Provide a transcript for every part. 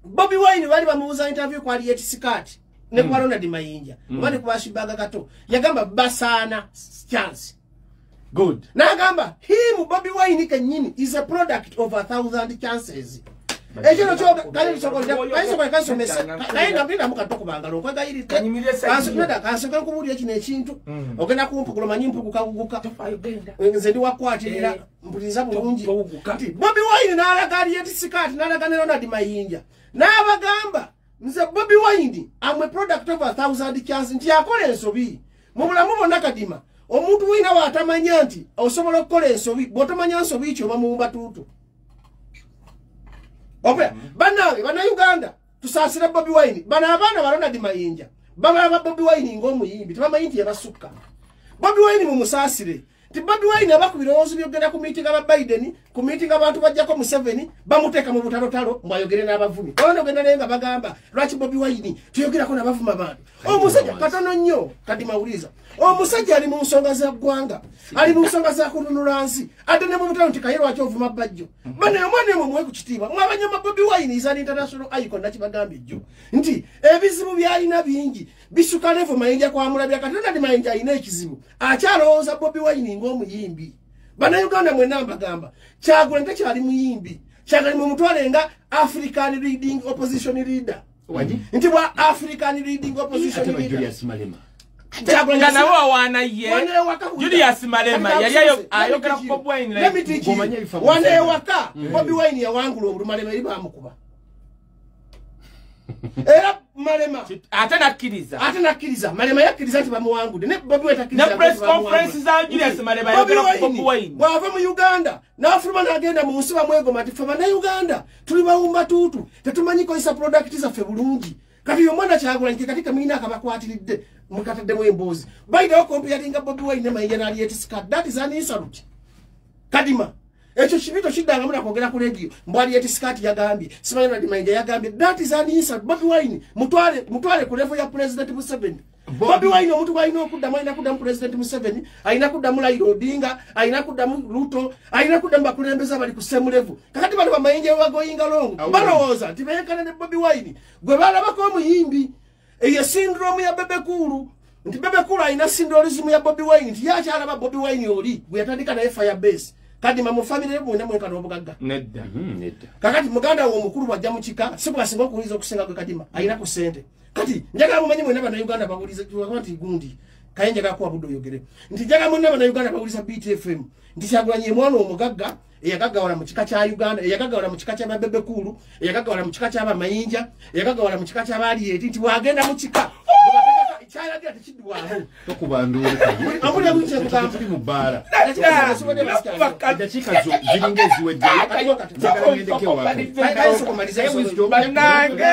Bobi Wine bali bamubuuza interview kwa Harriet Sikati ne kwa Ronald Mayinja oba ne kwa Shibaga Kato, yagamba basaana chance. Good. N'agamba him Bobi Wine kennyini is a product of 1,000 chances. Ekyo kyo kale kale nabulira mukatokubangalo okwegayiridde kansooke nkubuulire kino ekintu ogenda kumpugula omanyi mpugukaguguka nze ndi wakwatirira mpuliriza bulungi. Nti Bobi Wine n'alaga Harriet Sikati n'alaga ne Ronald Mayinja n'abagamba nze Bobi Wine am a product of 1,000 chances, nti akola ensobi mu bulamu bwonna. Kadima, omuntu wina waatamanya nti osobola okukola ensobi, bw'otomanya nsobi ki oba muwumba tuutu. Bannange bannayuganda tusaasire Bobi Wine. Bano abaana ba Ronald Mayinja babalaba Bobi Wine ng'omuyimbi, tebamanyi nti yabasukka. Bobi Wine mumusaasire nti Bobi Wine aba ku birowoozo byogenda ku miitinga ba Biden, ku miitinga abantu bajjako Museveni, bamuteeka mu butalotalo mbwayogere n'abavumi. Olwo ogenda naye nga bagamba lwaki Bobi Wine tuyogerako n'abavuma abantu. Omusajja katono nnyo, Kadima wuliriza, omusajja ali mu nsonga za ggwanga, ali mu nsonga za kununula nsi, ate ne mu butalo nti kaye lwaki ovuma Bajjo. Bano omwana emwe muwe ku kitiibwa mwabanyoma. Bobi Wine is an international icon, nakibagambye jjo nti ebizibu byalina bingi bisuka level Mayinja kwamulabya. Kati Ronald Mayinja alina ekizibu, akyalowooza Bobi Wine ng'omuyimbi. Bannayuganda mwenna mbagamba Kyagulanyi takyali muyimbi, Kyagulanyi mumutwale nga African leading opposition leader. Nti bwa African leading opposition leader Julius Malema nga nabo awaana ye Julius Malema yali ayogera ku Bobi Wine. Let me teach you. Wane ewaka Bobi Wine yawangula obulu, Malema eri bamukuba. Era Malema ate nakkiriza, ate nakkiriza, Malema yakkiriza nti bamuwangudde ne Bobi Wine takkiriza. Ne press conference za Julius Malema ayogera ku Bobi Wine. Bw'ava mu Uganda n'afuluma n'agenda mu nsi bamwegoma nti ffe bannayuganda tuli bawumba tuutu, tetumanyi kozesa product zaffe bulungi. Kati oyo omwana Kyagulanyi ke kati kamulina akabakwatiridde mukataddemu emboozi. Bayidawo comparinga Bobi Wine ne Mayinja ne Harriet Sikati, that is an insult. Kadima, ekyo kibi tokiddangamu nakwogera ku radio mbu Harriet Sikati yagambye, simanyi Ronald Mayinja yagambye, that is an insult. Bobi Wine mutwale, mutwale ku level ya President Museveni. Bobi Wine omuntu gw'alina okuddamu, alina kuddamu President Museveni, alina kuddamu Raila Odinga, alina kuddamu Ruto, alina kuddamu bakulembeze abali ku same level. Kakati bano bamayinja bagoyinga long balowooza nti benkana ne Bobi Wine gwe balabako omuyimbi. Eyo syndrome ya Bebe Cool, nti Bebe Cool alina syndromism ya Bobi Wine, nti yakyalaba Bobi Wine oli gwe yatandika naye fire base. Kadima, mu family mwena mwenkana obugagga? Nedda. Nedda. Kakati muganda wo omukulu bwajja mu kika si bwasinga okuwuliza okusinga gwe Kadima alina ku ssente. Kati njagala mumanyi mwena bannayuganda bawuliza nti gundi kaye njagala kuwa budde oyogere nti njagala mwena bannayuganda bawuliza BTFM nti Kyagulanyi ye mwana omugagga eyagaggawala mu kika kya Uganda, eyagaggawala mu kika ky'aba Bebe Cool, eyagaggawala mu kika ky'abamayinja, eyagaggawala mu kika ky'abaalieti, nti bw'agenda mu kika kyalagira tekiddwamu. Tokuba nduulu kaye. Amulya bulungi kyekugamba. Tuli mu bbaala. Eddakiika zo ziringa eziweddeyo. Njagala ngendeko ewaka. Bannange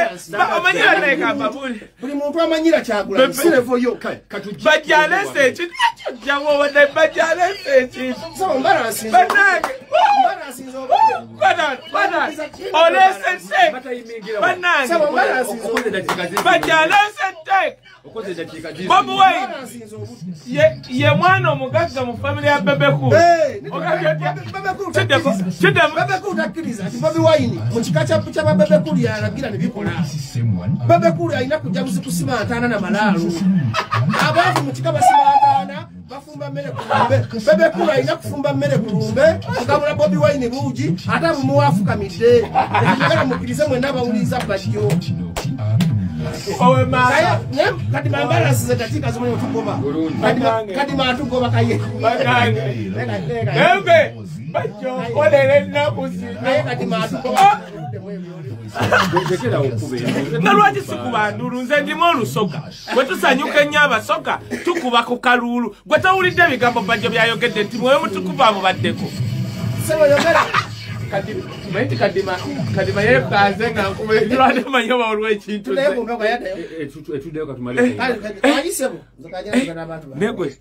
omanyi bannange mbabuli buli muntu amanyira Kyagulanyi si level yo. Bajja aleese ekintu ekyo jjawo wadde bajja aleese ekintu. Sabo mbalansinze. Bannange Mbalansinze obudde. Bana oleese tek. Bannange Sabo mbalansinze Okoze eddakiika zizi. Bajja aleese tek. Okoze eddakiika zizi. Bobi Wine Mbalansinze obudde. ye mwana omugagga mu family ya Bebe Cool. Ogambye otya? Bebe Cool Kiddemu, takkiriza. kiddemu. Bebe Cool takkiriza nti Bobi Wine mu kika ky'aba Bebe Cool yalagira ne bikola. Bebe Cool alina kujja kusima ntaana na malaalo. Abaavu mu kika basima ntaana, bafumba mmere ku lumbe. Bebe Cool alina kufumba mmere ku lumbe, kugabula Bobi Wine buugi, ate abumuwa afukamidde. Ekyo njagala mukkirize mwenna abawuliriza Bajjo. Owe maama. Naye Kadima mbalansize eddakiika zimanyi otugoba. Kadima atugoba kaye. Bannange embe bajja okolera ennaku zino. Naye Kadima atugoba. Lekerawo okuba enduulu. Nga lwaki sikuba nduulu? Nze ndimu olusoga bwe tusanyuka ennyo abasoga tukuba ku kaluulu. Gwe towulidde ebigambo Bajjo byayogedde nti mwoyo mutukuvu amubaddeko? Sebo yogera. Manyi nti Kadima yeepanze nga nkuba endulwadde manyi oba waliwo ekintu Naye ku mpewo yaddayo. Etuddeyo katumale. Kale, sebo. Nze kajja n'abantu bange. Negwe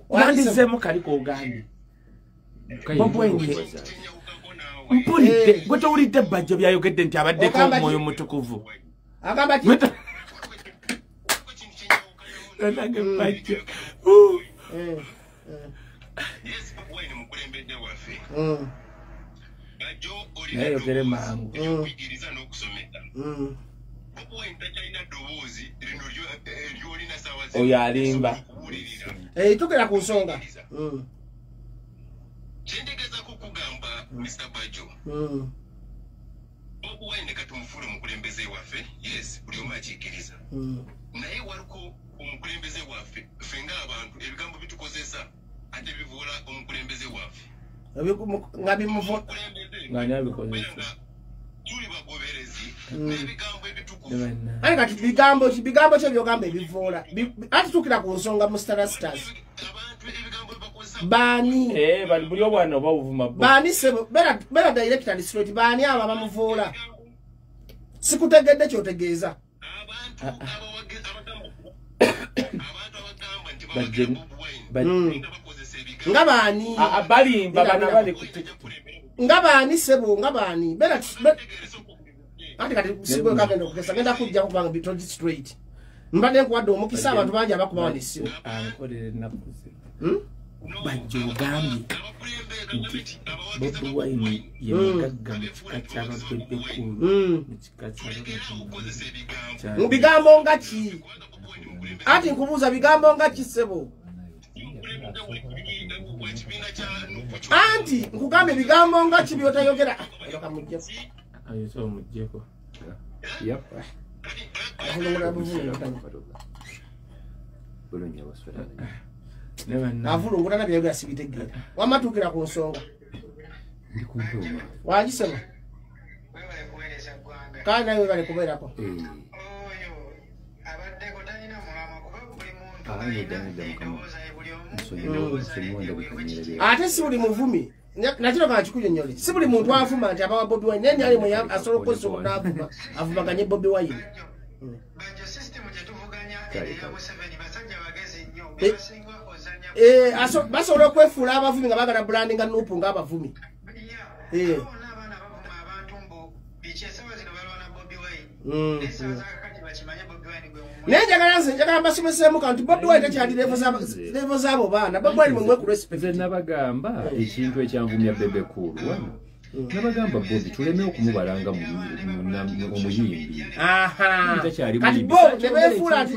wandizeemu kali kogambye Bobi Wine mpulidde. Gwe towulidde Bajjo byayogedde nti abaddeko Ogamba ki? omwoyo mutukuvu? Agamba ki? Nange Bajjo. Eh, Yes, Wine mukulembedde waffe. Naye yogere mangu. Oyo alimba. Tukira ku nsonga. Kyendegezaako kugamba Mr. Bajo. Bobi Wine katumufuule omukulembeze waffe, yes, buli omu akikkiriza. Naye waliko omukulembeze waffe, ffe ng'abantu ebigambo bitukozesa ate bivuula omukulembeze waffe. Nga bimuvu ng'ani abikozesa. Tuli bagoberezi n'ebigambo ebitukuvu. Ate kati bigambo ki ebyogamba ebivuula? Ate tuukira ku nsonga mu Stars. Abantu ebigambo bakozesa baani? Bali buli obwana oba buvuma bo. Baani sebo, bera direct and straight, baani abo abamuvuula? Sikutegedde ky'otegeeza. Abantu abagamba nti bawagira Bobi Wine bakozesa ebigambo. Nga baani? Balimba bana bali ku nga baani sebo, nga baani? Bera ate kati sigwe kagenda okugesa, ngenda kujja kubanga bitoli straight. Mbadde nkuwadde omukisa abantu bangi abakuba wano essimu. Ankolere ennaku zino. Bajjo ogambye nti Bobi Wine ye mugagga mu kika ky'aba Bebe Cool, mu kika ky'aba mu bigambo nga ki? Ati nkubuuza bigambo nga ki ssebo? Anti nkugambye bigambo nga ki by'otayogera? Ayo omuggyeko. Avulungula na byayogera sibitegeera. Wamma tuukira ku nsonga. Wangi sebo? Kale nawe webale kubeerako. Ate si buli muvumi. Nakino ka nkikunyonnyole. Si buli muntu avuma nti abawa Bobi Wine. Naye nali mwe asobola okukozesa omunaavuma avumaganye Bobi Wine. Basobola okwefuula abavumi nga baagala brandinga Nupu ng'abavumi. Naye njagala nze njagala mbasomeseemu kanti Bobi Wine takyali level z'abo baana. Bobi Wine mwe ku respect. Nze nabagamba ekintu ekyanvumya Bebe Cool wano. Nabagamba Bobi tuleme okumubalanga omuyimbi. Kati bo ne beefuula nti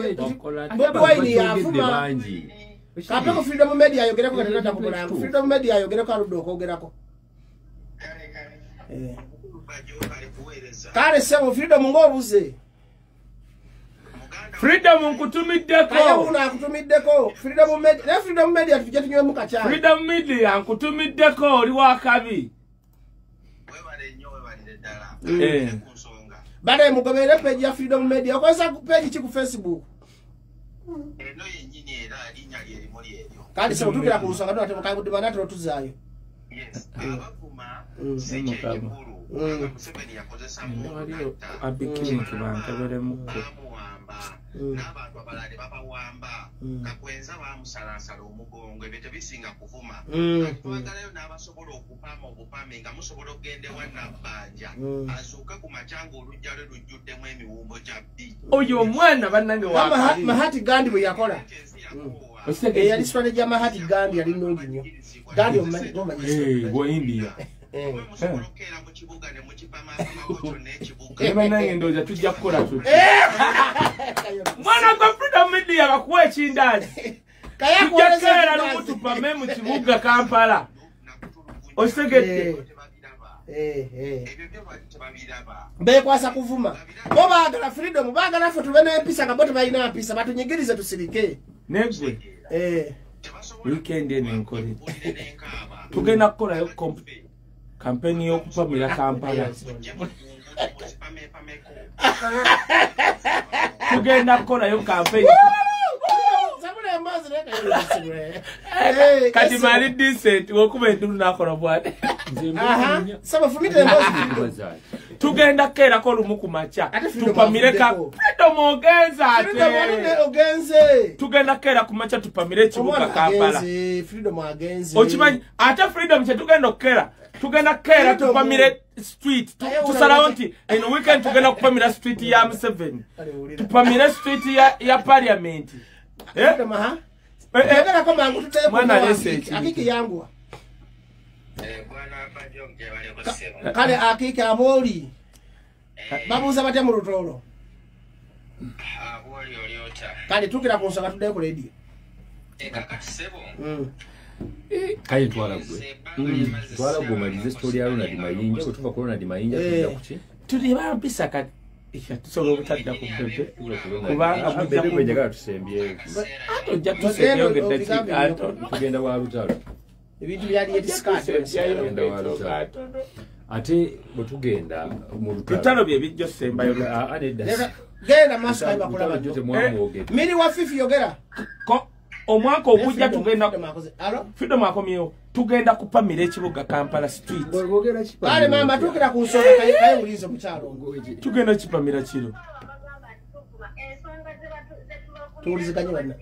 Bobi Wine yavuma. Kapeko Freedom Media ayogereko kati tata ku mulango. Freedom Media ayogereko aludde okwogerako. Kale ssebo Freedom ng'obuze. Freedom nkutumiddeko. Kaya uno akutumiddeko. Freedom Media, ne Freedom Media tujje tunywemu kacaayi. Freedom Media nkutumiddeko oli wa kabi. Webale nnyo webalire ddala. Bale mugoberere page ya Freedom Media. Okozesa page ki ku Facebook? Eno yennyini era linnya lye limu lyeryo. Kale ssebo tuukira ku nsonga tunatema kagudde banatera otuzaayo. Yes, abavuma si kye kikulu. Museveni yakozesa waliyo abikirinki bankeberemuko. N'abantu abalala ne babawamba. Kakwenza baamusalaasala omugongo, ebyo tebisinga kuvuma. Twagalayo n'abasobola okupama obupame nga musobola okugenda ewa Nabbanja azuuke ku makya ng'oluggya lwe lujjuddemu emiwumbo gya bbi. Oyo omwana bannange wa Mahati Gandhi bwe yakola. Eyali strategy ya Mahati Gandhi yali nnungi nnyo. Gandhi omumanyi gomanyi. Wa India. Musobola okukeera mu kibuga ne mukipamaapamako kyonna ekibuga. Ne bannange ndowooza tujja kukola tutya. Mwana gwa Freedom Media bakuwa ekindaazi. Tujja kukeera lumu tupame mu kibuga Kampala. Okitegedde? Beekwasa kuvuma. Bo baagala freedom, baagala ffe tube n'empisa nga bo tebalina mpisa, batunyigirize tusirike. Negwe. Weekend eno enkole. Tugenda kukolayo kampeni y'okupamira Kampala. Tugenda kukolayo kampeni. Kati mali decent wokuba endulu nakola bwate. Tugenda kukeerako lumu ku makya tupamire Freedom ogenze ate. Ogenze. Tugenda kukeera ku makya tupamire ekibuga Kampala. Freedom agenze. Okimanyi ate Freedom kye tugenda okukeera. Tugenda kukeera tupamire street. Tusalawo nti eno weekend tugenda kupamira street ya Museveni. Tupamire street ya parliament. Freedom aha. Mwana alese akiki yangu. Kale akika aboli. Babuuza batya mu Lutoolo? Kale tukira ku nsonga tuddeyo ku radio. Kale twala gwe. Twala gwe omalize story ya Ronald Mayinja, bwe tuva ku Ronald Mayinja tudda ku ki? Tuli bampisa kati tusobola obutadda ku Bebe kubanga Bebe gwe njagala tusembyeyo. Ate ojja tusembyeyo ng'eddakiika ntono. Tugenda wa lutalo. Ebintu byali etiskaati. Tugenda wa lutalo. Ate bwe tugenda mu lutalo. Lutalo bye bijja osembayo. Genda maaso kayi bakulaba. Miri wa Fifi yogera. Omwaka ogujja tugenda Freedom akomyewo tugenda kupamira ekibuga Kampala Street. Kale mama tukira ku nsonga kayi ulize mukyalo. Tugenda kipamira kiro. Tuwuliziganye banna.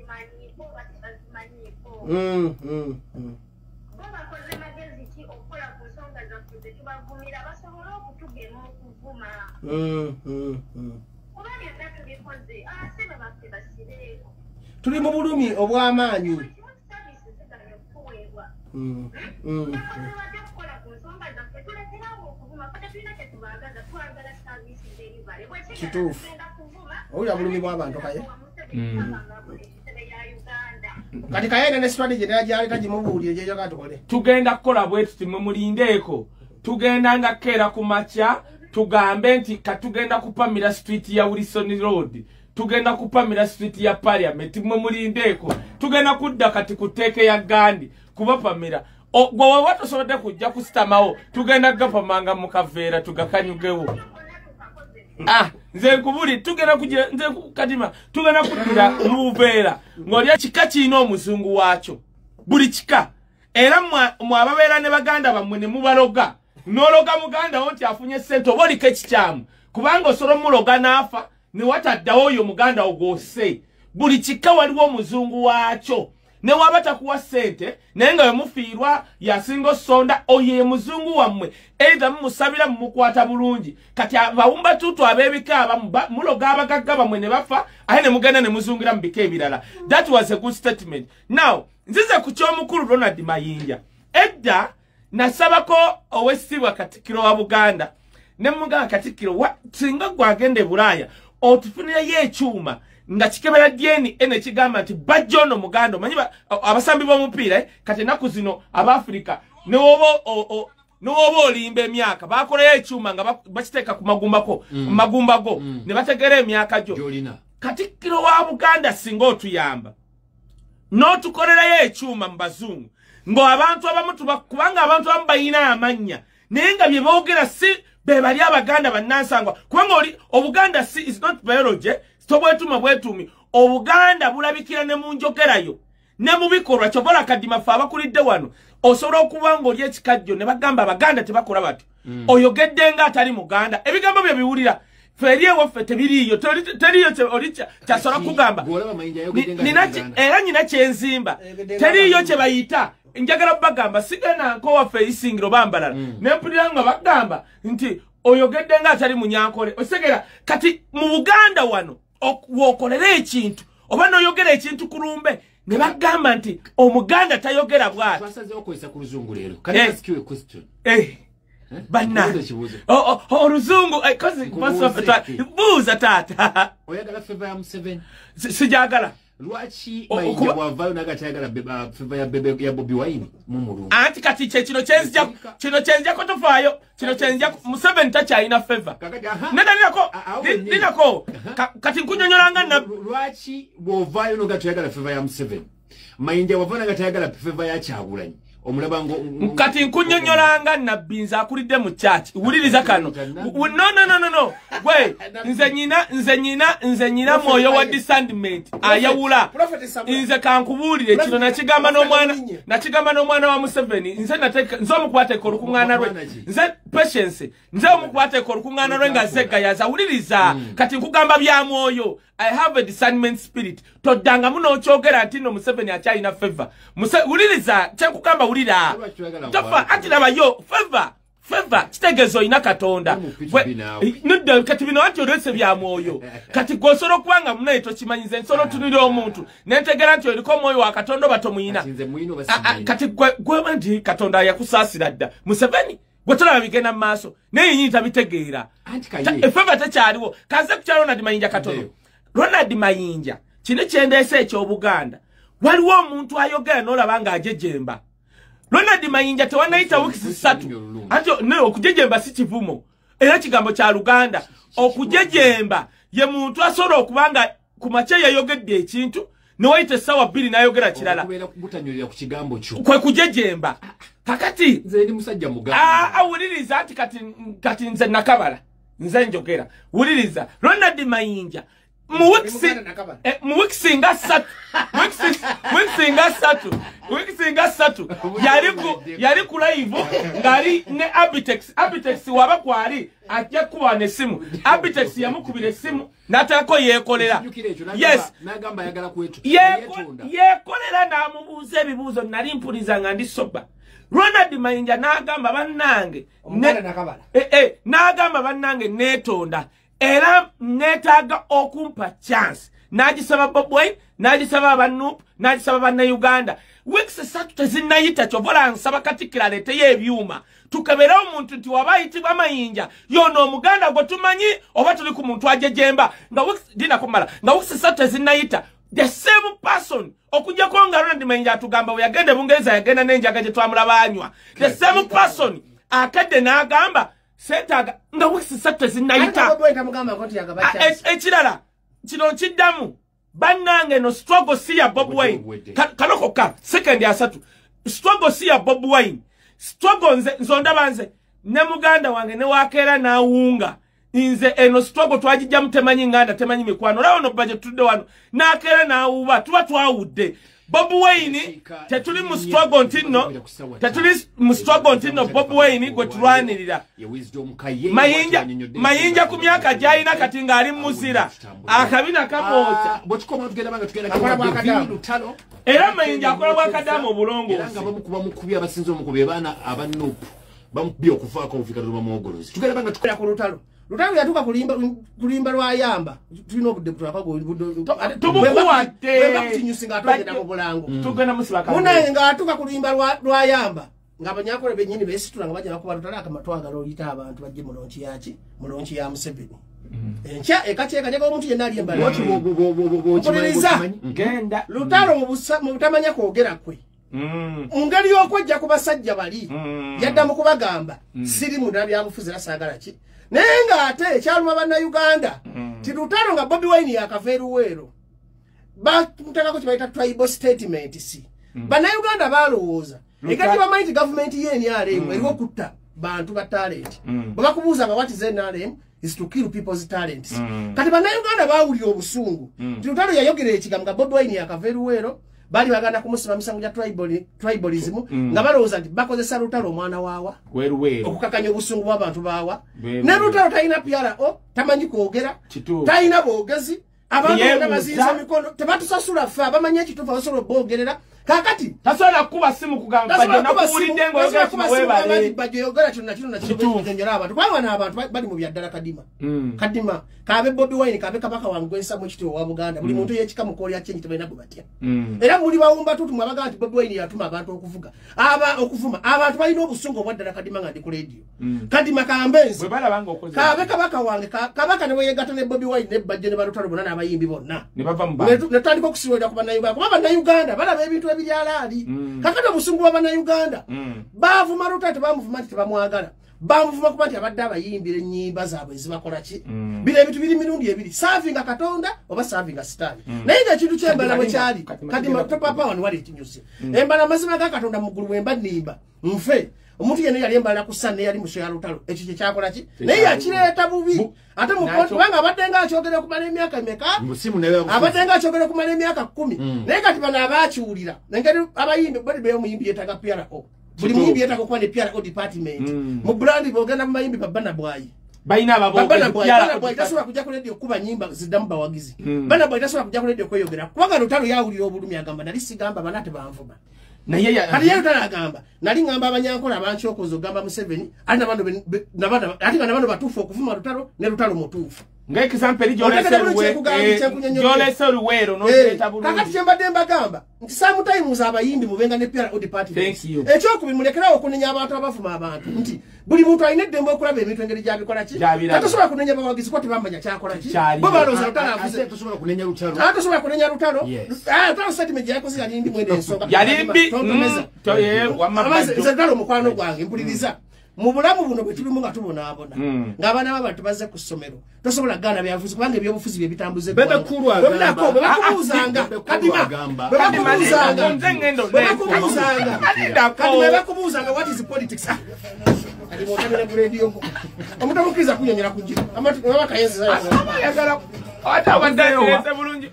Tuli mu bulumi obw'amaanyi. Kituufu. Owulira bulumi bw'abantu kaye. Kati kaye ne strategy naye gy'aleeta gimubuulire gy'oyagala tukole. Tugenda kukola bwe tuti mwe mulindeeko. Tugenda nga keera ku makya tugambe nti katugenda kupamira street ya Wilson Road. Tugenda kupamira street ya Parliament mwe mulindeeko. Tugenda kudda kati ku teeke ya Gandhi kubapamira. Gwe waba tosobodde kujja kusitamawo tugenda gapamanga mu kaveera tugakanyugewo. Nze nkubuli tugenda kugira nze kadima tugenda kuddira mu buveera ng'olya kika kirina omuzungu waakyo buli kika. Era mwe ababeera ne baganda bammwe ne mubaloga n'ologa muganda wo nti afunye ssente oba oliko ekikyamu kubanga osobola omuloga n'afa ne wataddawo oyo muganda wo gw'osse. Buli kika waliwo omuzungu waakyo ne waba takuwa ssente naye nga wemufiirwa yasinga osonda oyo ye muzungu wammwe either mumusabira mumukwata bulungi. Kati abawumba tutu ab'ebika abamu muloga abagagga bammwe ne bafa ate ne mugenda ne muzungira mu bika ebirala. That was a good statement. Now nzize ku ky'omukulu Ronald Mayinja. Edda nasabako ow'ekitiibwa Katikkiro wa Buganda ne mugamba Katikkiro singa gwagenda e Bulaaya otufunireyo ekyuma nga kikebera DNA nekigamba nti bajja ono muganda. Omanyi abasambi b'omupiira kati ennaku zino ab'Afirika ne woba olimba emyaka bakolayo ekyuma nga bakiteeka ku magumba go ne bategera emyaka gyo. Katikkiro wa Buganda singa otuyamba n'otukolerayo ekyuma mu bazungu ng'abantu abamu kubanga abantu abamu balina amannya naye nga bye boogera si be bali Abaganda bannansangwa kubanga oli Obuganda si is not biology tobwetuma bwetumi. Obuganda bulabikira ne mu njogerayo ne mu bikolwa. Kyobola kadima ffe abakulidde wano osobola okuba ng'oli ekikajjo ne bagamba Abaganda tebakola batyo. Oyogedde nga atali Muganda ebigambo bye biwulira ffe eri ewaffe tebiriiyo teriiyo oli kyasobola kugamba era nyina kyenzimba teriiyo kye bayita. Njagala bagamba sigenda nkowaffe Isingiro bambalala ne mpulira nga bagamba nti oyogedde nga atali Munyankole. Osigera kati mu Buganda wano wokolera ekintu oba n'oyogera ekintu kulumbe ne bagamba nti Omuganda tayogera bw'ati. Twasazeewo okukozesa ku luzungu leero. Can I ask you a question? Banna oluzungu buuza taata. Oyagala favor ya Museveni? Sijagala. Lwaki Mayinja bw'avaayo n'aga tayagala favor ya Bebe ya Bobi Wine mu mulungu? Anti kati kino kyenzijako tofaayo kino kyenzijako Museveni takyalina favor. Nedda linako kati nkunyonnyola nga lwaki bw'ovaayo n'oga toyagala favor ya Museveni? Mayinja bw'avaayo n'aga tayagala favor ya Kyagulanyi. Kati nkunyonnyola nga nabbi nze akulidde mu church. Wuliriza kano. No. Gwe nze nyina mwoyo wa discernment ayawula. Nze kankubuulire kino nakigamba n'omwana wa Museveni. Nze nze omukwateko olukuŋŋaana lwe. Nze patience. Nze omukwateko olukuŋŋaana lwe nga nze Gayaza. Wuliriza. Kati nkugamba bya mwoyo. I have a discernment spirit. Toddangamu n'okyogera nti nno Museveni akyalina favor. Wuliriza kye nkugamba wulira. Tofa anti labayo favor. Favor kitegeeza olina Katonda. Nudda kati bino anti olwese bya mwoyo. Kati gw'osobola okuba nga munaye tokimanyize, nsobola otunulira omuntu ne ntegeera nti oliko omwoyo wa Katonda oba tomuyina. Kati gwe nti Katonda yakusaasira dda. Museveni gwe tolaba bigenda mu maaso naye yennyini tabitegeera. Favor tekyaliwo. Kanze ku kya Ronald Mayinja katono. Ronald Mayinja kino kyendeese eky'Obuganda. Waliwo omuntu ayogera n'olaba ng'ajejemba. Ronald Mayinja tewanayita wiiki 3. Anti ne okujejemba si kivumo. Era kigambo kya Luganda. Okujejemba ye muntu asobola okubanga ku makya yayogedde ekintu ne wayita essaawa 2 n'ayogera kirala. Butanyolera ku kigambo kyo. Kwe kujejemba. Kakati nze ndi musajja muganda. Awuliriza anti kati nze nakabala. Nze njogera. Wuliriza Ronald Mayinja mu wiki nga 3 wiki nga 3 yali ku live ngali ne Abitex waba kwali ajja kuba n'essimu. Abitex yamukubira essimu n'ateekako yeekolera. Yes, n'agamba ayagala kwetu yeekolera n'amubuuza ebibuuzo nali mpuliza nga ndi soba. Ronald Mayinja n'agamba bannange n'agamba bannange neetonda era neetaaga okumpa chance. N'agisaba Bobi Wine, n'agisaba aba NUP, n'agisaba bannayuganda. Weeks 3 tezinnayita kyova nsaba Katikkiro aleeteyo ebyuma tukebere omuntu nti waba ayitibwa Mayinja yono Omuganda gwe tumanyi oba tuli ku muntu ajejemba. Nga weeks 3 tezinnayita the same person okujjako nga Ronald Mayinja atugamba bwe yagenda e Bungereza yagenda n'enjaga gye twamulaba anywa. The same person akadde n'agamba setaga nga weeks 3 tezinnayita. Ekirala kino nkiddamu bannange no struggle si ya Bobi Wine. Kanoko ka second ya 3 struggle si ya Bobi Wine. Struggle nze nzondaba nze ne muganda wange ne wakeera n'awunga. Nze eno struggle twagijjamu temanyi nganda temanyi mikwano. Olaba ono budget tudde wano n'akeera n'awuba tuba twawudde. Bobi Wine tetuli mu struggle ntinno, tetuli mu struggle ntinno Bobi Wine gwe tulwanirira. Mayinja ku myaka gy'alina kati ng'ali muzira akabina kamwokya. Era Mayinja akola bwakadamu obulongoosi. Era nga bamukuba mukubi abasinze omukubi abaana aba NUP bamukubye okufaako obufika lubamwogolozi. Tugenda banga tukola ku lutalo. Lutalo yatuuka kulimba lwayamba. Tulina obudde tumukuwadde. Bwe atogenda mu bulango. Tugenda musibaka. Munaye ng'atuuka kulimba lwayamba. Ng'abanyankole bennyini beesitula nga bajja bakuba lutalo akamatwagala oyita abantu bajje mu lonki yaki? Mu lonki ya Museveni. Enkya ekakyeka njagala omuntu yenna ali embala. Mpuliriza. Genda. Lutalo mu butamanya kwogera kwe. Mu ngeri y'okwejja ku basajja bali yadda mu kubagamba siri munda byabufuzi era saagala ki. Naye ng'ate ekyaluma bannayuganda ti lutalo nga Bobi Wine yakava e Luweero bamuteekako kye bayita tribal statement si. Bannayuganda balowooza engeri bamanyi nti gavumenti ye NRM eriwo kutta bantu ba talent. Bwe bakubuuza nga what is NRM is to kill people's talents. Kati bannayuganda baawulira obusungu nti lutalo yayogera ekigambo nga Bobi Wine yakava e Luweero bali baganda kumusiba misango gya tribalism nga balowooza nti bakozesa lutalo omwana waawa okukakanya obusungu bw'abantu baawa. Ne lutalo talina PRO, tamanyi kwogera, talina boogezi, abantu bonna bazinze emikono, tebatusasula ffe abamanyi ekituufu abasobola oboogerera. Kakati tasobola kukuba simu kugamba Bajjo nakuwulidde ng'oyogera kino weebale. Bajjo yogera kino na kino na kino nnyonnyola abantu kubanga bano abantu bali mu bya ddala kadima. Kadima kabe Bobi Wine kabe kabaka wange gwensamu ekitiibwa wa Buganda buli muntu yeekika mu kooli akyenyi tebalina gwe batya. Era muli bawumba tutu mwabaga nti Bobi Wine yatuma abantu okuvuga okuvuma abantu balina obusungu obwa ddala kadima nga ndi ku leediyo. Kadima kambenzi kabe kabaka wange kabaka ne weyegatta ne Bobi Wine ne Bajjo ne Balutalo bonna n'abayimbi bonna ne tutandika okusiwolera ku bannayuganda kuba bannayuganda balaba ebintu ebiryalaali. Kakati obusungu bwa bannayuganda baavuma Lutalo tebamuvuma nti tebamwagala, bamuvuma kuba nti abadde abayimbira ennyimba zaabwe ezibakola ki. Bino ebintu biri mirundi ebiri, saavinga Katonda oba saavinga Sitaani. Naye ng'ekintu ky'embala bwe kyali kadima topapa wano wali ekinyusi embala amazima ga Katonda mu ggulu bwe mba nnimba nfe omuntu yenna yali embala ku Sunday yali muso ya lutalo ekyo kye kyakola ki naye yakireeta bubi ate mu kubanga abadde nga akyogera okumala emyaka emeka abadde nga akyogera okumala emyaka 10 naye kati bano abaakiwulira engeri abayimbi bali be omuyimbi yeetaaga PRO buli muyimbi yeetaaga okuba ne PRO department mu brand bw'ogenda mu bayimbi babana bwayi balina ababoogezi tasobola kujja ku leediyo kuba nnyimba ziddamu bawagizi. Bana Bwayi tasobola kujja ku leediyo kweyogera kubanga lutalo yawulira obulumi agamba nali sigamba bana tebanvuma. Naye kati ye Lutalo agamba nali ngamba abanyankola abankyokoza ogamba Museveni ate nabano batuufu okuvuma Lutalo ne Lutalo mutuufu. Nga example gyolese Luweero n'oleeta bulungi. Kakati kye mbadde mbagamba nti sometimes abayimbi mubenga ne PR department. Ekyokubiri mulekerawo okunenya abantu abavuma abantu nti buli muntu alina eddembe okulaba ebintu engeri gy'abikola ki. Tosobola kunenya bawagizi kuba tebamanya kyakola ki. Bo balowooza Lutalo avuze. Tosobola kunenya Lutalo. Tosobola kunenya Lutalo. Lutalo statement gye yakoze yali mbi mwene ensonga. Yali mbi. Nze Lutalo mukwano gwange mpuliriza. Mu bulamu buno bwe tulimu nga tubonaabona ng'abaana b'abantu bazze ku ssomero tosobola kugaana byabufuzi kubanga ebyobufuzi bye bitambuza eggwanga. Bwe bakubuuzanga Kadima, bwe bakubuuzanga what is politics? Kati mw'otamira ku leediyo omuntu omukkiriza kunnyonnyola ku njiri amaka ate abadde atereeze bulungi.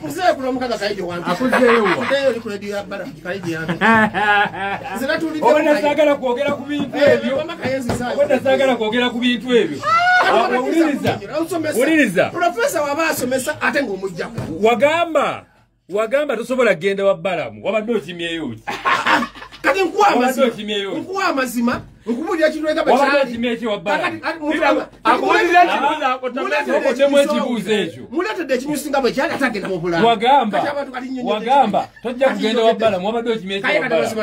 Nzeeyo kuno omukazi Kayijo wange. Akuzeeyo. Nzeeyo oli ku leediyo ya Bbala Kayijo yange. Nze natuulidde. Obadde saagala kwogera ku bintu ebyo. Obadde saagala kwogera ku bintu ebyo. Wuliriza. Wuliriza. Profesa waba asomesa ate ng'omuggyako. Wagamba tosobola kugenda wa Bbalamu. Wabadde okimyeyo ki? Kati nkuwa amazima. Nkuwa amazima. Nkubuulira kintu ega bwe kyali. Muleetedde ekinyusi nga bwe kyali ate agenda mu bulamu. Wagamba tojja kugenda wa Bbalamu wabadde okimyeyo wa Bbalamu.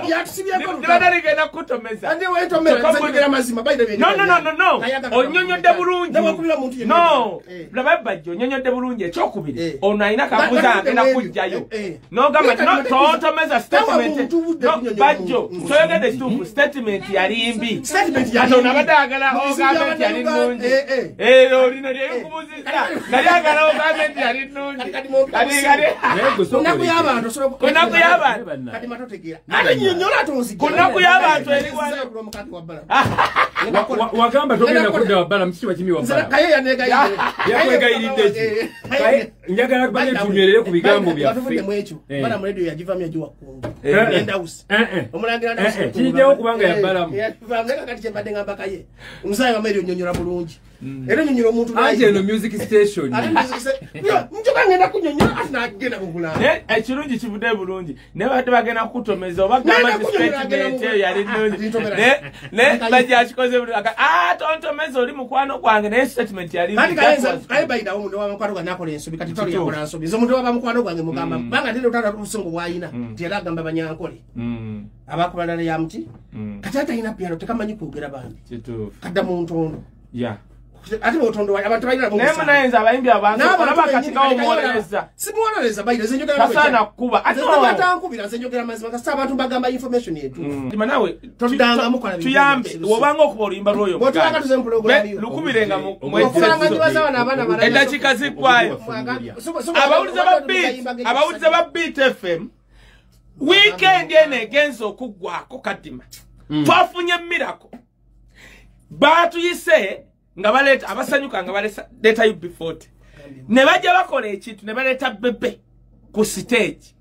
Yatusibyeko kutomeza. No. Onyonyodde bulungi. No. Laba Bajjo onyonyodde bulungi ekyokubiri. Ono alina kabuza agenda kujjayo. N'ogamba tontomeza statement. Bajjo toyogedde kituufu statement yali mbi. Ate ono abadde ayagala ogambe nti yali nnungi. Olino lyeyikubuzizza nali ayagala ogambe nti yali nnungi. Ku nnaku y'abantu. Ku nnaku y'abantu eri wano. Wagamba togenda kudda wa Bbalamu kiki wakimye wa Bbalamu. Yakwegayiridde ki? Njagala kubadde tunywerere ku bigambo byaffe. Bbalamu leediyo yagivaamu yagiwa Kkungu. Kijjawo kubanga ya Bbalamu. Kati kye mbadde ngamba Kaye. Omusaayi wamma eri onnyonnyola bulungi. Era onnyonnyola omuntu Anti eno music station. Njoka ngenda kunnyonnyola ate n'agenda mu bulamu. Ekirungi kivudde bulungi. Naye badde bagenda kukutomeza oba gamba nti statement eyo yali nnungi. Naye Bajjo akikoze bulungi. Tontomeza oli mukwano gwange naye statement yali mbi. Kaye bayinawo omuntu wa mukwano gwange n'akola ensobi kati Lutalo yakola nsobi. Nze omuntu waba mukwano gwange mugamba kubanga ate Lutalo obusungu bw'alina nti era agamba Banyankole. Abakubalala ya muti kati ate alina piano tekamanyi kwogera bambi. Kadda mu ntondo. Ate mu ntondo abantu balina naye munayinza abayimbi abantu olaba kati nga omuwolereza. Simuwolereza bayira nze njogera kasaana kukuba. Ate batankubira nze njogera mazima kasita abantu mbagamba information yetu. Nawe tuyambe wobanga okuba oluyimba lw'oyo lukubirenga eddakiika ziggwayo. Abawulize ba Beat FM weekend eno egenza okuggwako Kadima. Twafunye miracle. Baatuyise nga baleeta abasanyuka nga baleeta UB40. Ne bajja bakola ekintu ne baleeta Bebe ku stage.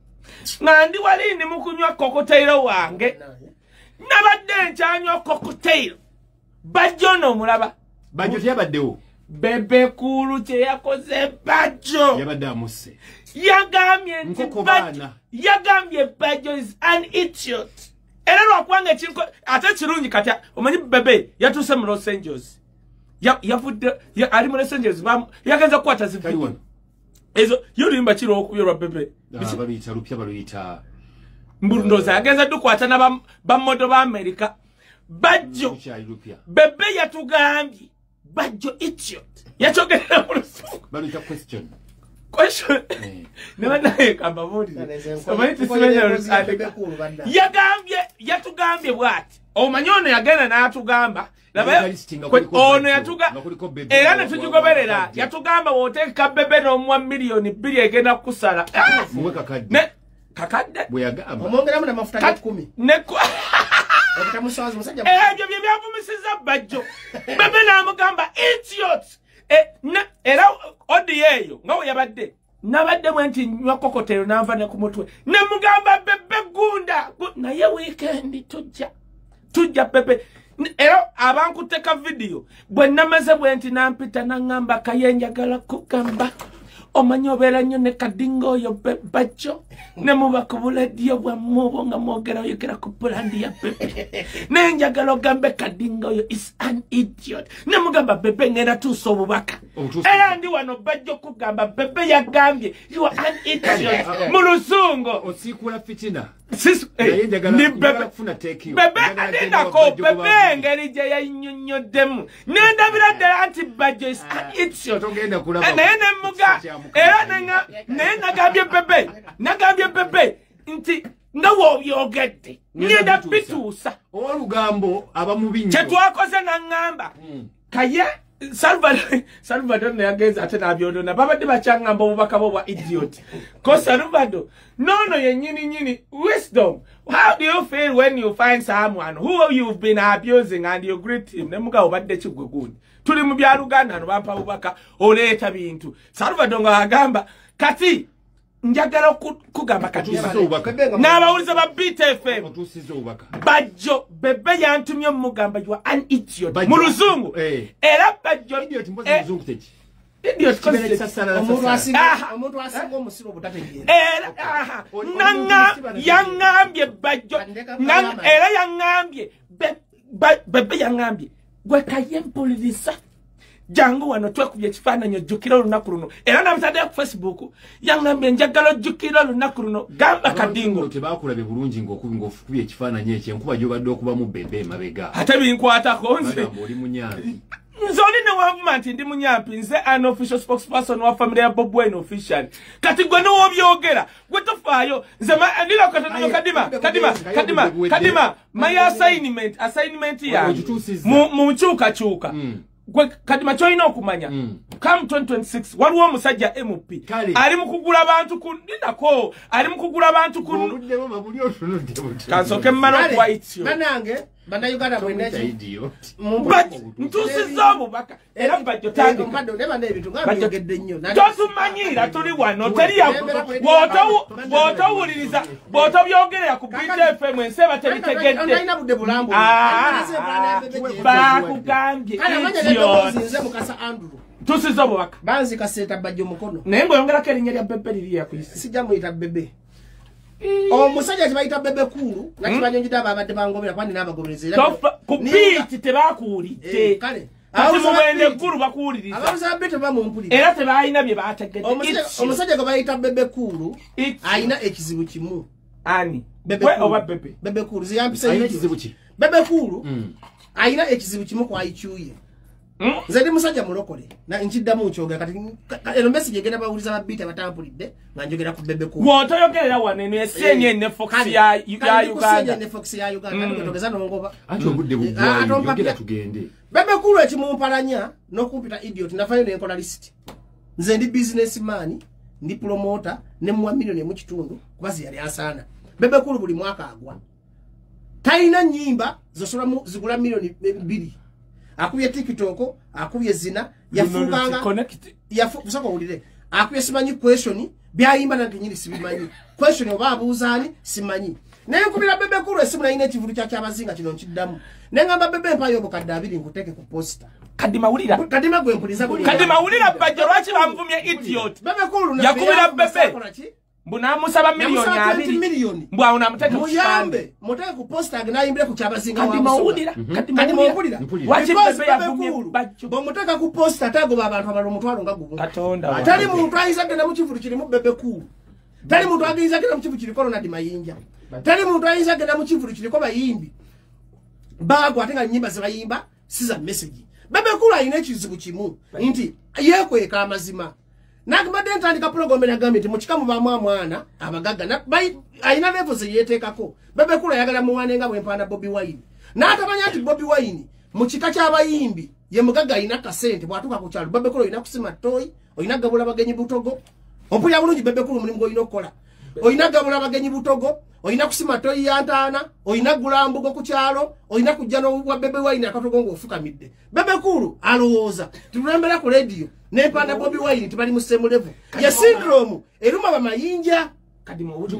Nga ndi wali ndi mu kunywa cocktail wange. Nabadde nkyanywa cocktail. Bajjo n'omulaba. Bajjo teyabaddewo. Bebe Cool kye yakoze Bajjo. Yabadde amusse. Yagambye nti Bajjo. Yagambye Bajjo is an idiot. Era lwakubanga ekintu ate kirungi kati omanyi Bebe yatuuse mu Los Angeles. Yavudde ali mu Los Angeles yagenza kukwata zividiyo. Ezo ye oluyimba ki lw'okubye olwa Bebe? Baluyita lupya baluyita. Ndowooza yagenza dukwata na bamodo ba America. Bajjo Bebe yatugambye Bajjo idiot. Yakyogera mu Lusungu. Baluyita question. Question. Yagambye yatugambye bw'ati. Omanyi ono yagenda n'atugamba ono yatuga era ne tugigoberera yatugamba bw'oteeka Bebe n'omuwa 2 miliyoni egenda kukusala. Kakadde. Kakadde. Bwe yagamba. Omwongeramu n'amafuta ga 10. Ebyo bye byavumisiza Bajjo. Bebe n'amugamba idiot. Era odi eyo nga we yabadde nabadde bwe nti nywa kokotero n'anva ne ku mutwe ne mugamba Bebe gunda naye weekend tujja Bebe. Era abankuteka video bwe namaze bwe nti nampita naŋŋamba Kaye njagala kugamba Omanyi obeera nnyo ne Kadingo oyo Bajjo ne muba ku bulediyo bwammwe obwo nga mwogera oyogera ku pulandi ya Bebe. Naye njagala ogambe Kadingo oyo is an idiot. Ne mugamba Bebe ngenda tuusa obubaka. Era ndi wano Bajjo kugamba Bebe yagambye you are an idiot mu Luzungu. Osiikula fitina. Bebe alindako Bebe engeri gye yannyonnyoddemu nendabira ddala nti Bajjo is an idiot. Naye ne muga era naye nagambye Bebe nti nga w'obyogedde ngenda bituusa. Olugambo aba mubi nnyo. Kye twakoze naŋŋamba kaye Salvador nayagenza ate n'abyonona babadde bakyaŋŋamba obubaka bwo bwa idiot. Ko Salvador nono yennyini nyini wisdom. How do you feel when you find someone who you've been abusing and you greet him? Ne mugabo badde kigwe gundi. Tuli mu bya Luganda no bampa bubaka oleeta bintu. Salvador ng'agamba kati njagala kugamba kati n'abawuliza ba BTFM Bajjo Bebe yantumye mugamba you are an idiot mu Luzungu. Era Bajjo idiot mbozi Luzungu teki idiot omuntu asinga omusiru obutategeera. Era yaŋŋambye Bajjo era yaŋŋambye Bebe yaŋŋambye gwe kaye mpuliriza jangu wano twekubye ekifaananyi ojjukira olunaku luno. Era nabitaddeyo ku Facebook yaŋŋambye njagala ojjukira olunaku luno gamba Kadingo. Tebakulabye bulungi ng'okubye ekifaananyi ekyo enkuba gy'obadde okubamu Bebe emabega. Ate binkwatako nze. Bagamba oli munyampi. Nze oli ne wanvuma nti ndi munyampi nze an official spokesperson wa family ya Bobi Wine official. Kati gwe n'obyogera gwe tofaayo nze ndira katono Kadima my assignment yange mu nkyukakyuka. Gwe Kadima ky'olina okumanya come 2026 waliwo omusajja MP ali mu kugula bantu ku ndinako ali mu kugula bantu ku kansooke mmala okuwa ityo. Bannange Bannayuganda mwenna ntuusizza obubaka era Bajjo tandika. Totumanyiira tuli wano teri bw'otowuliriza bw'otobyogerera ku BTFM ensi eba tebitegedde. Bakugambye idiot. Tusiza obubaka. Banzika seta Bajjo mukono. Naye ng'oyongerako erinnya lya Bebe liri yakuyise. Sijja muyita Bebe. Omusajja kibayita Bebe Cool nga kibanyonjidde ababadde bangobera kuba nina abagoberezi era ku biiti tebakuwulidde. Kale kati mubende ggulu bakuwuliriza. Ababuuza ba biiti bamumpulira. Era tebalina bye bategedde. Omusajja gwe bayita Bebe Cool alina ekizibu kimu. Ani? Gwe oba Bebe? Bebe Cool ziyampise alina ekizibu ki? Bebe Cool alina ekizibu kimu ku IQ ye. Nze ndi musajja mulokole na nkiddamu nkyogera kati eno message egenda bawuliza ba biiti abatampulidde nga njogera ku Bebe Cool. Bw'otoyogerera wano eno ye CNN ne Fox ya Uganda. Ne Fox ya Uganda kati togeza n'ongoba. Anti obudde buggwayo yogera tugende. Bebe Cool ekimumpalanya n'okumpita idiot nafayo ne nkola list. Nze ndi businessman, ndi promoter ne muwa milioni mu kitundu kuba yali asaana. Bebe Cool buli mwaka agwa. Talina nnyimba zosola zigula milioni 2. Akubye TikTok, akubye zina, yafukanga, soko ulire. Akubye simanyi question, byayimba nange nyiri sibimanyi. Question oba abuuzaani simanyi. Naye nkubira Bebe Cool esimu nalina ekivulu kya Kyabazinga kino nkiddamu. Ne ngamba Bebe mpayo obukadde 2 nkuteeke ku poster. Kadima wulira. Kadima gwe mpuliza buli. Kadima wulira Bajjo lwaki bamuvumye idiot. Bebe Cool yakubira Bebe. Mbu n'amusaba milioni 2. Mbu awo n'amuteeka ku muyambe, muteeke ku poster nayimbire ku Kyabazinga wa Kadima wulira. Kadima wulira. Lwaki Bebe yavumye Bajjo? Bw'omuteeka ku poster atagoba abantu abalala omutwalo nga gumu. Katonda. Tali muntu ayinza kugenda mu kivulu kirimu Bebe Cool. Tali muntu ayinza kugenda mu kivulu kiriko Ronald Mayinja. Tali muntu ayinza kugenda mu kivulu kiriko bayimbi. Baagwa ate nga nnyimba ze bayimba si za message. Bebe Cool alina ekizibu kimu nti yeekweka amazima. Nakubadde ntandika program nagambye nti mu kika mubaamu amwana abagagga alina level ze yeeteekako. Bebe Cool ayagala muwane nga bwempaana Bobi Wine. N'atamanya nti Bobi Wine mu kika ky'abayimbi ye mugagga alina kasente bw'atuuka ku kyalo. Bebe Cool olina kusima ttooyi, olina gabula bagenyi butogo. Ompulira bulungi Bebe Cool omulimu gw'olina okukola. Olina gabula bagenyi butogo, olina kusima ttooyi ya ntaana, olina gula mbugo ku kyalo, olina kujja n'obwa Bebe Wine akatogo ng'ofukamidde. Bebe Cool alowooza tulembera ku radio n'empanda Bobi Wine tibali mu same level. Ye syndrome eruma bamayinja.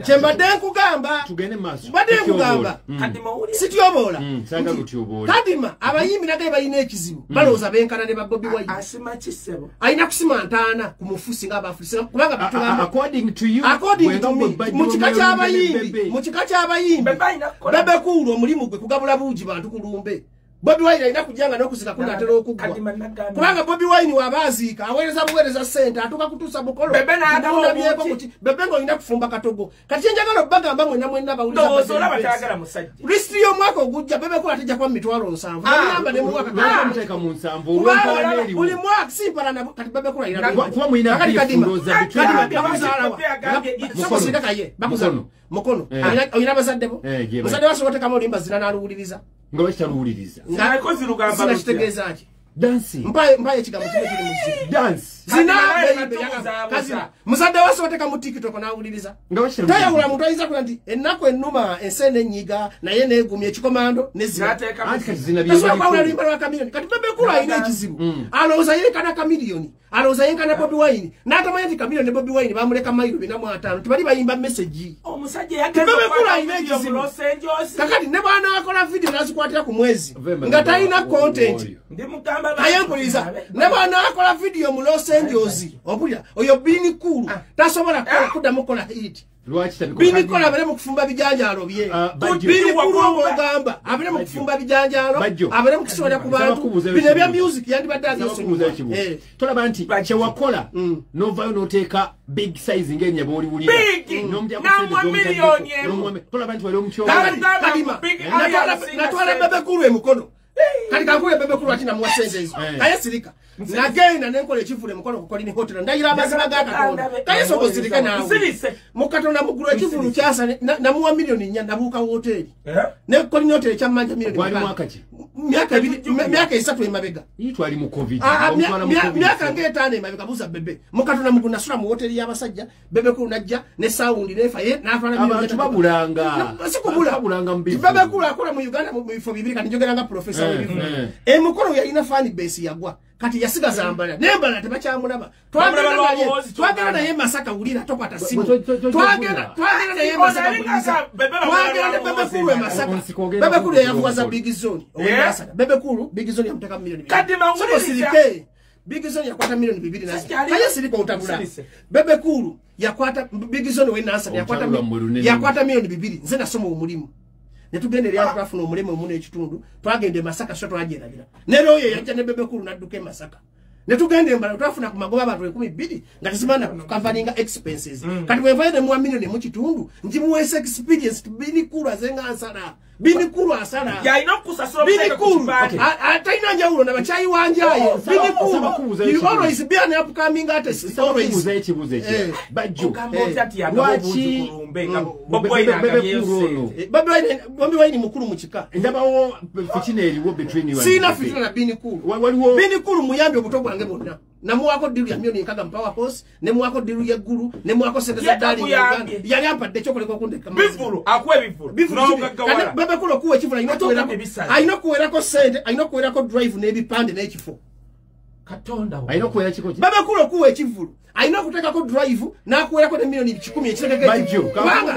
Kyembadde nkugamba. Tugende maaso. Mbadde nkugamba. Sityoboola. Kadima abayimbi nagaye balina ekizibu. Balowooza benkana ne ba Bobi Wine. Asima kisebo. Alina kusima ntaana ku mufusi ng'abaafulisi kubanga bitugamba. According to you. According to me. Mu kika ky'abayimbi. Mu kika ky'abayimbi. Bebe Cool omulimu gwe kugabula buugi bantu kulumbe. Bobi Wine alina kujjanga n'okusika kunaatera okuggwa. Kubanga Bobi Wine w'abaaziika aweereza buweereza ssente atuuka kutuusa mukolo. Bebe n'agaba obuugi. Bebe ng'olina kufumba katogo. Kati kye njagala obbagamba mwenna mwenna bawuliza. Ndowooza olaba tayagala musajja. Lisiti y'omwaka ogujja Bebe Cool atejja kuba mu 700,000. Nagamba ne muwaka. Muteeka mu 7 olw'empalana eriwo. Buli mwaka si mpalana kati Bebe Cool alina. Kuba mulina beef ndowooza Kadima. Mukono. Olina bazadde bo? Muzadde basobola oteekamu oluyimba zina n'aluwuliriza. Nga bakitaluwuliriza. Zina kitegeeza ki? Dancing. Mpaye ekigambo kimu kiri mu zina. Dance. Zina baby kazina. Muzadde wasobola oteeka mu TikTok n'awuliriza. Tayawula muntu ayinza kuba nti ennaku ennuma ensi enenyiga naye neegumya ekikomando ne zina. Tasobola kwawula luyimba lwa Chameleone. Kati Bebe Cool alina ekizibu. Alowooza yenkana Chameleone. Alowooza yenkana Bobi Wine. N'atamanya nti Chameleone ne Bobi Wine bamuleka mayiro 450. Tebali bayimba message. Omusajja yagenda Bebe Cool alina ekizibu. Kakati ne bw'anaakola video n'azikwatira ku mwezi nga talina content. Ayempuliza ne bw'anaakola video mu Los Angeles ompulira oyo Bini Cool tasobola kuddamu kukola hit. Bini Cool abere mu kufumba bijanjaalo bye. Bini Cool ogamba abere mu kufumba bijanjaalo abere mu kusobola ku bantu bino ebya music yandibadde abyesonyiwa. Tolaba nti kyewakola n'ovaayo n'oteeka big size ng'erinnya bw'oliwulira. Tolaba nti wali omutyo. Natwala Bebe Cool emukono. Kati kankule Bebe Cool ati namuwa sente ezo. Kaye sirika. Nagenda nenkola ekivvulu emukono ku Colin Hotel ndayira amazima ga Katonda. Kaye soko sirika naawe. Mu Katonda mugulu ekivvulu kyasa namuwa 4 million nabuuka woteeri. Ne Colin Hotel kyammanja 5 million. Wali mwaka ki? Myaka 3 emabega. Iyi twali mu Covid. Myaka ng'etaano emabega buuza Bebe. Mu Katonda mugulu nasula mu woteeri y'abasajja. Bebe Cool najja ne sound nefa ye n'atwala 3 million. Abantu babulanga. Sikubula. Babulanga mu bivvulu. Bebe Cool akola mu Uganda mu bifo bibiri kati njogera nga professor w'ebivvulu. Emukono yalina fan base yagwa. Kati yasigaza mbala nembala tebakyamulaba. Twagenda naye Masaka wulira tokwata simu. Twagenda naye Masaka wulira. Twagenda ne Bebe Cool e Masaka. Bebe Cool yavuga za Big Zone. Owe Bebe Cool Big Zone yamuteka 2 million. Kadima sirike. Big Zone yakwata 2 million nazi. Kaye sirike otabula. Bebe Cool yakwata Big Zone we Nasaka yakwata 2 million. Nze nasoma omulimu. Netugende eri twafuna omulimu omuno ekitundu twagenda e Masaka so twagyerabira ne oyo yajja ne Bebe Cool n'adduka e Masaka netugenda embala twafuna ku magoba abantu 12,000 nga tezimana covering expenses. Kati bwe ne muwa 1 million mu kitundu njimuweesa experience Bini Cool azenga nsala. Bini Cool asala yalina okusasula Bini Cool atalina njawulo na bakyayi wanjaye. Bini Cool you always be an upcoming artist always. Ekibuuzo ekyo Bajjo lwaki Bobi Wine mukulu mu kika. Ndabawo fitina eriwo between you and sina fitina na Bini Cool. Waliwo Bini Cool muyambi obuto bwange bwonna. Namuwako diru ya 6 million mpawa horse, nemuwako diru ya Gulu, nemuwako sente za dali Uganda. Yali ampadde ekyokuleka okundeka. Bivvulu akuwa ebivvulu. Bivvulu. Bebe Cool okuwa ekivvulu alina okuwerako sente, alina okuwerako drive n'ebipande n'ekifo. Katonda wa. Alina okuwera kiko ki? Bebe Cool okuwa ekivvulu. Alina okuteekako drive n'akuwerako ne 100 million ekiteekeko Bajjo. Kubanga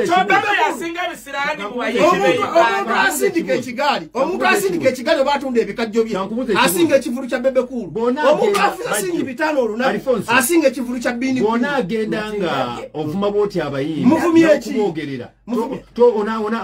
yasinga ebisiraani mu bayimbi. Omuntu asindika ekigaali, omuntu asindika ekigaali oba atunda ebikajjo bye. Asinga ekivvulu kya Bebe Cool. Omuntu afuna singi 5 olunaku. Asinga ekivvulu kya Bini Cool. Bw'ona agenda nga ovuma bw'oti abayimbi. Muvumye ki? N'okuboogerera.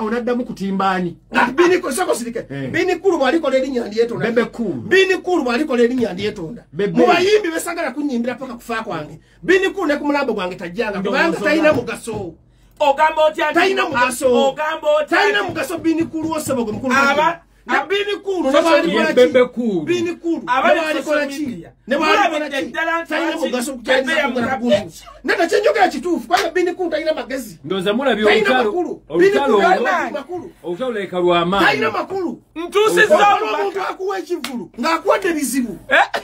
Onaddamu kutimbaani. Bini Cool soko sirike. Bini Cool bw'alikola erinnya ndyetonda. Bebe Cool. Bini Cool bw'alikola erinnya ndyetonda. Mu bayimbi besagala kunyimbira paka kufa kwange. Bini Cool ne ku mulambo gwange tajjanga kubanga talina mugaso. Ogamba otya talina mugaso. Ogamba otya talina mugaso Bini Cool osebo gwe mukulu. Aba na Bini Cool ne bw'alikola ki? Bebe Cool. Bini Cool ne bw'alikola ki? Ne bw'alikola ki? Talina mugaso kutayinza kugundu. Nata kyenjogera kituufu kubanga Bini Cool talina magezi. Ndowooza mulabye olutalo. Bini Cool talina makulu. Olutalo leka lwa maanyi. Talina makulu. Ntuusizza omuntu akuwa ekivvulu ng'akuwadde ebizibu.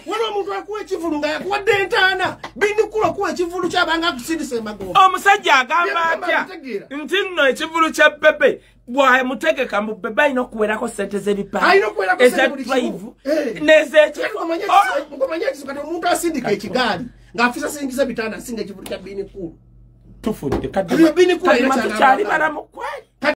Waliwo omuntu akuwa ekivvulu nga yakuwadde entaana. Bini Cool akuwa ekivvulu kyabanga akusindisa emagombe. Omusajja agamba atya nti nno ekivvulu kya Bebe bw'amutegeka mu Bebe alina okuwerako ssente z'ebipande eza drive n'ez'ekifo. Ngomanya ekizibu kati omuntu asindika ekigaali ng'afisa singiza 5 asinga ekivvulu kya Bini Cool. Tufudde Kati Bini Cool Kadima alina tukyali kyagamba. balamu kweli.